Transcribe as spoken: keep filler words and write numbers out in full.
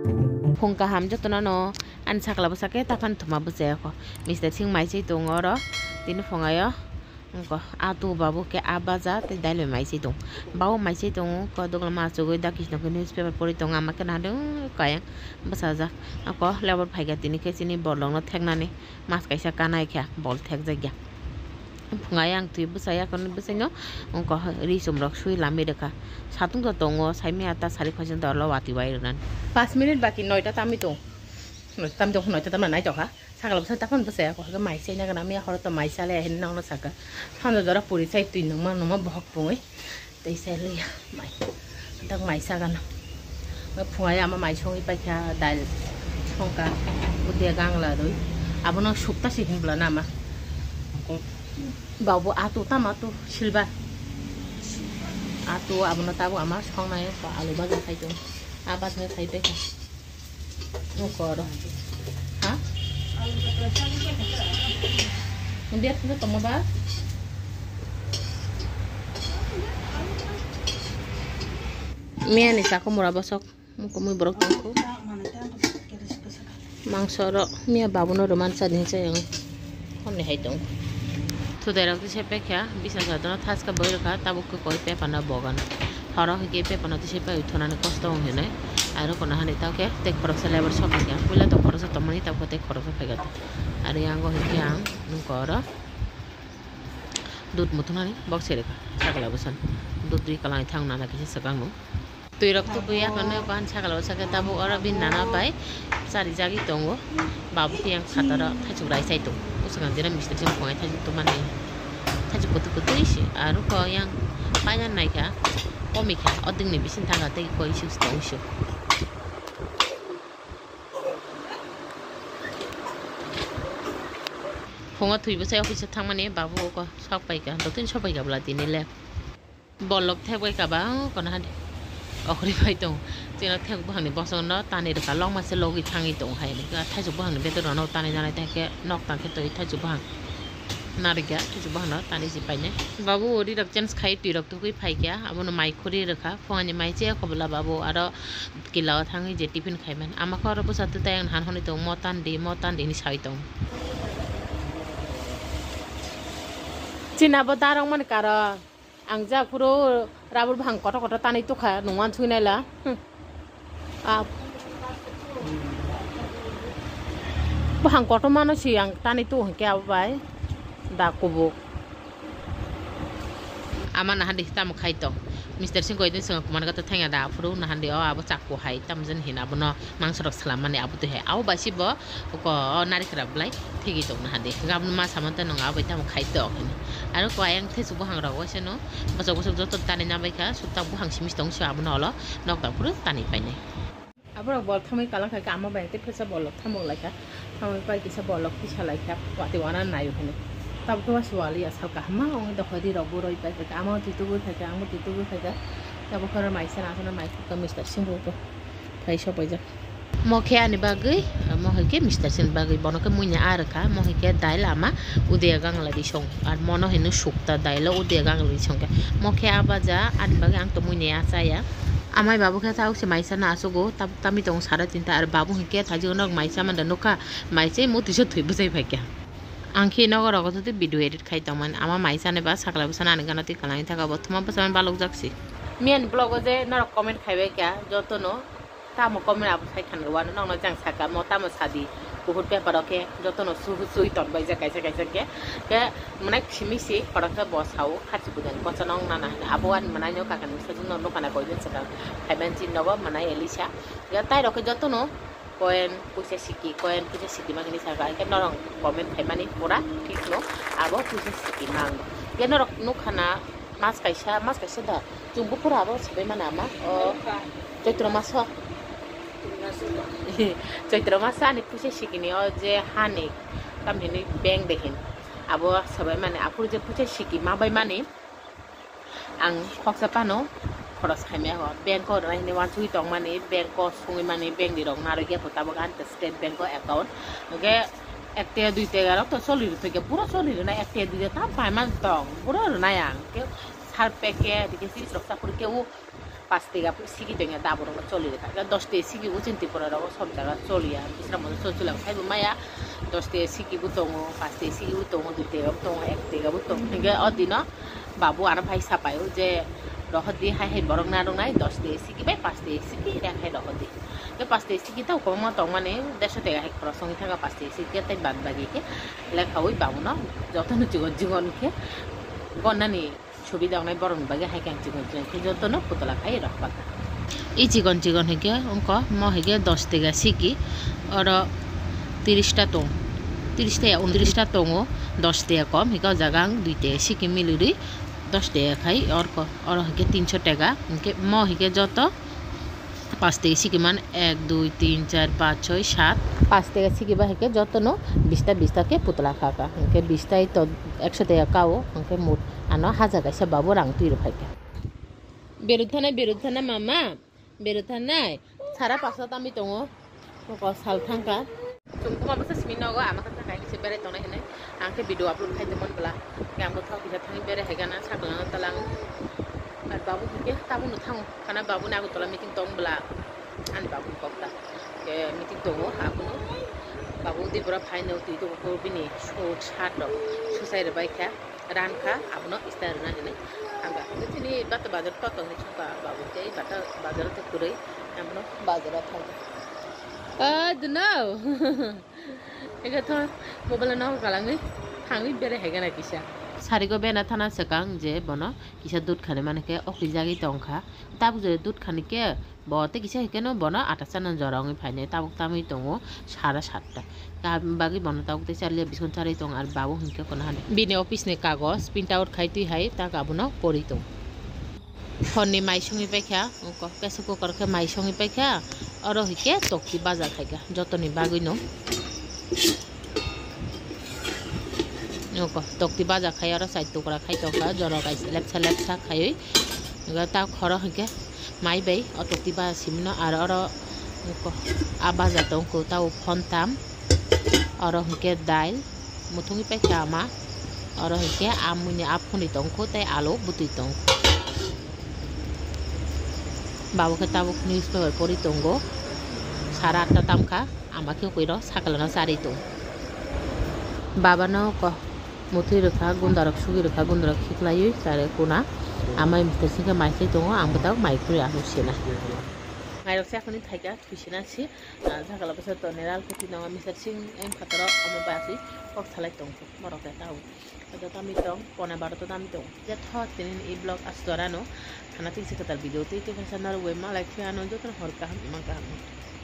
Phung kaham jotono no ani sakla bwsake taphani thuma bwchaya kho. Mister Singh mai se tongo oro tini phungayo. Wngkha, a tu babu khe a baja tei dailoi mai se tong. Babu mai se tongo, wngkha, dogla ma achugwi dakisno khe newspaper pori tongo, ama khe nadwng kayang bwsajak. Ako lebar phaikha tini khe chini bolongno theknani mas kaisa kanai kha, bol thekjakya. Phungai ang twi bwsai, akhorni bwsaino wngkha ri chumrok sui lamwi rwkha. Satung to tongo, saimaya ta sari khosing ta ulo watwi bai rwnani. Pas minute baki noita tamwi tong. Noita tamwi tong, noita tamna nai tokha. Sakla bwsa taphano bwsai ako hwnkhe mai chaina gana miya horo to mai chalai hinwi nokno saka. Phano jora puri chai twi nungma nungma bohok pungwi tei chai liya mai. Dak mai chagano. Phungai ama mai songwi paikha dail songkha udia gangla rwi. Abono sukta se hinbla nama. Babu atu tama tu silba. Atu abono tabu ama songnai alu baja khai tong. A baja khai paikha. Nokoro. Ha? Dia punya toma ba? Miya ni sako mura bosok. Muko mui borok tongko. Mangso ro miya babuno roman sa din sa yang. Honni hai tong. Thudairok twi sepekya, bisa sadono thaska bwrwkha, tabuk khe koi pepano bogan. Horo hwnkhe pepano twi sepai thunani kosto wng hinwi. Aro kono hani tawkhe tei khoroksa lebar sok phaikha. Puila to khoroksa tongmani, tabuk tei khoroksa phaikha. Aro yango hwnkhe ang nukho oro dut muthunani bok serikha, sakla bwsano. Dut dui kalai thang nana kisa swkang no. Twi rok tubui ya kano ban sakalo saka tabuk oro bin nana bai chari jagwi tongo. Babu khe yang khataro thaichuk rai chai tongo. Bwswkang jera mister chwng khongai thaichuk tongmani. Thaichuk kutu kutu isi aro kho yang paina naikha komikha odingni bising thangkha tei koi isuk tong isuk. Phungo thwi bwsai office o thangmani babu oko sok paikha, dotini sok paikha bwla tini le. Bolok thek bai kaba kono hadi okhri bai tong. Chino thek buhangni bosongno tani rwkha, longma se logwi thangwi tong hai. Thaisuk buhangni bedorno tani nanai tangkhe nok tangkhe toi thaisuk buhang. Narikya thaisuk buhangno tani si painai. Babu ri rok change khai twi rok tugwi phaikya, abono mai khuri rwkha. Phungani mai che khobla babu aro kila o thangwi je tiffin khaiman. Ama khe oro bwsa twtai ang han hwnwi tong mo tandi mo tandi hinwi sawi tong. Chini abo darok mani karo. Ang ja phuru rabur bahang kotor kotor tanwi tukha, nung wansugwi naila. Hmm. Ah. Bahang kotor mano si ang tanwi tu hwnkhe abo bai da kubuk. Ama nahandi tamo khai tong. Mister Singh koidin swngo kumar gato thangya da phuru nahandi o abo chakku hai tamjani hina abono mangsorok salammani abo twi hai. Abo bai si bo Oko o narikra belai thigwi tongna hadi. Gabno ma samanta nung abai tamo khai tok hini. Aro ko ayang thaichuk buhang rok waisa no bosok bosok joto tani nabai kha, sukta buhang simi tong si abono olo nok ta phuru tani painai. Aborok bol thamwi kalang khai kha, ama bai tei phesa bolok thamok lai kha. Thamwi pai kisa bolok kisa lai kha, wati wana nayo hini. Tabuk khe wasu wali ya sal kaham ma ongwi dokho ri rok bo roi pai kha, ama twi tugwi khai kha, ama twi tugwi khai kha. Tabuk khe oro mai sana sana mai kha, Mister Singh bo phai sok paijak. Mo khe ani bagwi, mo hai khe Mister Singh bagwi, bono khe muina a rwkha, mo hai khe dail ama udia gangla ri song, ar mono hino sukta dailo udia gangla ri song khe, mo khe a baja ani bagwi ang to muina a chaya. Amai babu khe ta ukse mai sana achugo, tab-, tamni tongo sara tinta, ar babu hai khe thajio nog mai chamanda nukha, mai chai muti se thwi bwchai phaikha. Ang khe nogo rogo tei video edit khai tongmani, ama mai chani ba sakla bwsano ani gana twi kwlangwi thaka bo thuma bwsano balokjak si. Miyani vlog o je norok comment khaibai kha jotono. Tamo comment abo sai khan rwano nokno jang saka mo tamo sadi. Buhut bepar o khe jotono su-, sui ton bai jak kaisa kaisa khe. Khe mwnai simi si khoroksa bo sao khachi budani bochonong nana hwnwi abo ani mwnaino kakani bwsajwkno nukana koinwi swkang. Phaiban chin nogo mwnai Elisa. Ya tai rok khe jotono coin puisa siki, coin puisa siki mangni saka khe norok comment khaimani pura thik no abo puisa siki mang. Khe norok nukhana mas kaisa, mas kaisa da. Chwng buphuru abo sabai mano ama. O Chaitra maso. Chaitra maso ani puisa sikini o je hani tamhini bank de hin. Abo sabai mani aphuru je puisa siki ma bai mani. Ang khoksa phano khoros khaimaya ho. Bank o rwnai hinwi uansugwi tongmani, bank o sungwi mani, bank ni rok narwkya kho tabuk ani state bank o account. Hwnkhe ek tega dui tega rok to choli rwphikhe, buro choli rwnai ek tega dui tega tam paimani tong, buro rwnai ang. Khe sal packet, hwnkhe chips rok chaphuru khe o Pas tega siki tongya, daborok choli rwkha. Dos tega siki bo chini Tripura rogo sob jaga choliya. Bisra moto chol chula khai bo maya. Dos tega siki bo tongo, pas tega siki bo tongo, dui tega bo tongo, ek tega bo tongo. Hingke o dino babu ano phai sapaio je rohordi hai hai borok narwknai dos tega siki bai pas tega siki rang hai rohordi. Ke pas tega siki tau kwbangma tongmani, dersho tega hai khorok songwi thangkha pas tega siki tei bad bagi khe lekhaui babuno jotono chikon chikon khe gonnani. Subida wngnai borokni bagwi hai khe ang chikon chikon khe jotono putla khai rok paka. I chikon chikon hinkhe wngkha mo hinkhe dos tega siki, oro tiris ta tong, tiris ta ya untris ta tongo, dos tega kom hinkhe o jaga ang dui tega siki milirwi dos tega khai orko, oro hinkhe tinso tega hinkhe mo hinkhe joto. Pas tega siki man ek, dui, tin, char, pas, choi, sat. Pas tega siki ba hai khe jotono bista bista khe putla kha kha. Hingke bista to ekso tega kao, hingke mut ano hajar kaisa babu rang twi rw phai kha. Beruk thanai, beruk thanai mama, beruk thanai. Sara pasa tamwi tongo. Koko sal thangkha. Chwng kuma bwsa simi nogo ama khe thangkha kisa berai tongnai hinwi. Ang khe video upload khai tongmani bwla. Khe ang bwthok kisa thangwi berai hai gana sakla no talang. Ar babu hingke tabukno thango. Khana babuni Agartala meeting tong bwla. Ani babuni kokta. Khe meeting tongo abono. Babu Tripura phaino twi tongo bini suit shirt rok susai rwbai kha. Ran kha, abono style rwna hinwi thangkha. Hwnkhe chini bata bazar kotor hinwi thangkha, babu tei bata bazar tei kwrwi, abono bazaro thangkha. O, duno. Ega tho, mobile no kalangwi thangwi berai hai gana kisa. Sarigo bena thana swkang je bono kisa dud khani mani khe okijagwi tongkha. Tabuk je dud khani khe Bo tei kisa hikeno bono ata chana jora wngwi phainai, tabuk tamwi tongo sara satta. Bagwi bono tabuk tei charliya biskon charwi tongo, ar babu hinkhe kono hani. Bini office ni kagoj print out khai twi hai tak abono porwi tongo. Honni mai songwi paikha, wngkha pressure cooker khe mai songwi paikha, oro hinkhe tokti baja khaikha jotoni bagwino. Wngkha tokti baja khai oro chai tukra khai tongkha, jora kaisa lepsa lepsa khaiwi. Wngkha ta khoro hinkhe. Mai bai o tokti ba simino, aro oro a baja tongkho tao phontam, oro hinkhe dail muthungwi paikha ama, oro hinkhe amoni aphunwi tongkho tei alu bwtwi tongkho. Babo khe tabuk newspaper pori tongo, sara atta tamkha, ama khe ukwiro sakalano charwi tongo. Babano ko. Muthwi rwkha, gundarok sugwi rwkha, gundarok khiklaiwi chare kuna. Amai mithai singkhe mai khe tongo, ang bwtao mai kwrwi aswk sina. Mairok se akhuni thaika thwisina si, ah, sakala bwsa tonwi ral kuthi nangma mithai sing eng phataro omo bai aswi kok salai tongkho. Borok khe tao. Ado tamwi tong, pona baro to tamwi tong. Je thok tini ni vlog aswk jorano. Khana twi se kwtal video twi twi khe sa narwgwi malai phiya ano jotono hor kaham, mang kaham.